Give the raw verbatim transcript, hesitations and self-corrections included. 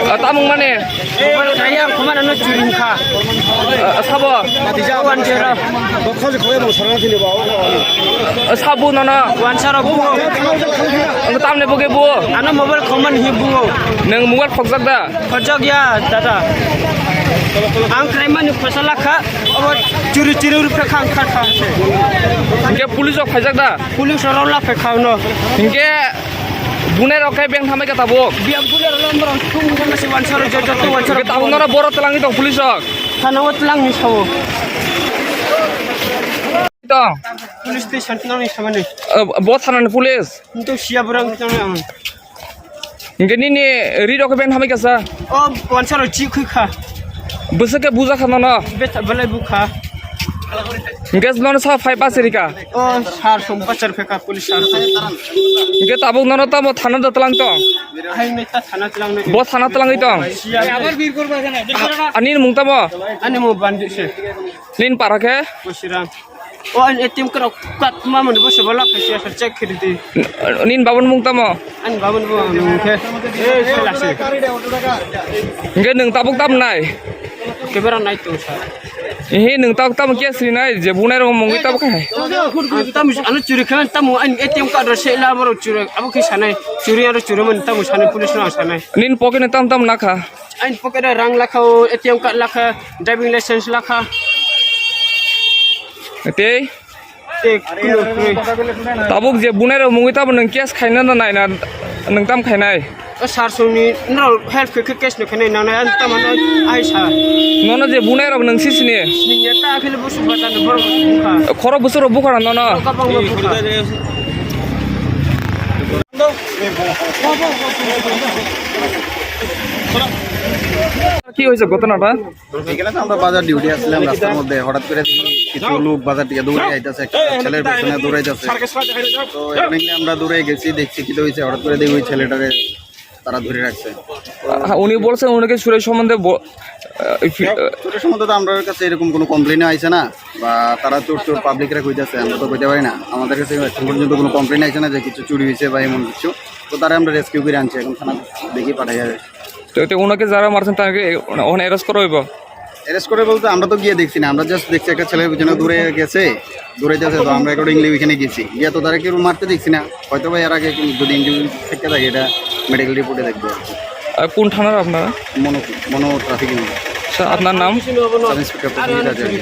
Ah, tamung mane? Mobile kaya, kumana no churi kha. Ah, sabo? Wan jera. Ah, sabo nono? Wan saro buo. Ang tamne boge buo? Ano mobile khoman hi buo. Nang mobile khokjak da? Khokjak ya, dada. Ang krai mani khosala kha, abo churi churi rupe kha ang kha kha. Hingke police rok phaijak da? Police rok la phai kha no. Hingke bunai rok khe beng thamai kha tabuk? Biya bunai rok lombo rok thung thang si wan saro jor jor wan saro. Hingke tabuk nono boro twlangwi tong police rok? Thana o twlangni sao. Tong? Police station twlangni samani. Eh, bo thana ni police? Nto siya borang tong ang. Hingke nini ri rok ben hamai kasa? O, wansaro chi khui kha. Bwswk khe buja kha nono? Beta belai bu kha. Hingke nono sa phai bachari ka? O, sar song bachar phe ka police sar. Hingke tabuk nono tamo thana da tlang tong? Hai me ta thana tlang ne. Bo thana tlangwi tong? Siya. Ani mung tamo? Ani mo bandi se. Nin para khe? Bosiram. O, ani A T M card kat ma mani bo se bala khe siya check khiri di. Nin babun mung tamo? Ani babun bo mung khe. Eh, sela se. Hingke nung tabuk tam nai? Kebera nai tong sa. Ehe, nung tabuk tam khe sri nai, je bunai rok mungwi tabuk khai. Tam, ano churi khe tam ani A T M card se la maro churi, abo khe sanai, churi aro churi man tam sanai, police no sanai. Nin pocket tam tam nakha? Ani pocket o rang lakha, o A T M card lakha, driving license lakha. Tei? Tei kuno khe. Tabuk je bunai rok mungwi tabuk nung case khaina na naina nung tam khainai? O sar songni norok help khe khe case no khainai nang nai tam ano ai sa. Nono je bunai rok nung sisini? Sini ya ta akhile busu bata no borok bukha. Khoro busu rok bukha nono? Kabang no bukha. কি হয়েছে ঘটনাটা? এখানে তো আমরা বাজার ডিউটি আসছিলাম, রাস্তার মধ্যে হঠাৎ করে দেখি কিছু লোক বাজার থেকে দৌড়ে আইতাছে, একটা ছেলের পেছনে দৌড়াইতেছে। তো এখানে আমরা দৌড়ে গেছি, দেখছি কি হয়েছে। হঠাৎ করে দেখি ওই ছেলেটারে তারা ধরে রাখছে। আ, উনি বলছেন ওনাকে চুরের সম্বন্ধে ব-, আ, কি, আ, চুরের সম্বন্ধে তো আমার কাছে এরকম কোনো কমপ্লেনও আইছে না, বা তারা চোর চোর পাবলিকরা কইতাছে, আমরা তো কইতে পারি না। আমাদের কাছে এখন পর্যন্ত কোনো কমপ্লেন আইছে না যে কিছু চুরি হয়েছে বা এমন কিছু। তো তারা আমরা রেস্কিউ করে আনছি, এখন থানা দেখি পাঠাই যাবে। তো এতে ওনাকে যারা মারছেন তাকে ওখানে অ্যারেস্ট করা হইব? অ্যারেস্ট করে বলতে আমরা তো গিয়ে দেখছি না, আমরা জাস্ট দেখছি একটা ছেলের পিছনে দৌড়ে গেছে, দৌড়াইতেছে, তো আমরা অ্যাকর্ডিংলি ওইখানে গেছি। গিয়ে তো তারা কেউ মারতে দেখছি না, হয়তো বা এর আগে কোনো যদি ইনজুরি থেকে থাকে, এটা মেডিকেল রিপোর্টে দেখবো আর কি। আর কোন থানার আপনারা? মনো, মনো ট্রাফিক ইউনিট। আচ্ছা, আপনার নাম? সাব ইন্সপেক্টর প্রসেনজিৎ হাজারি।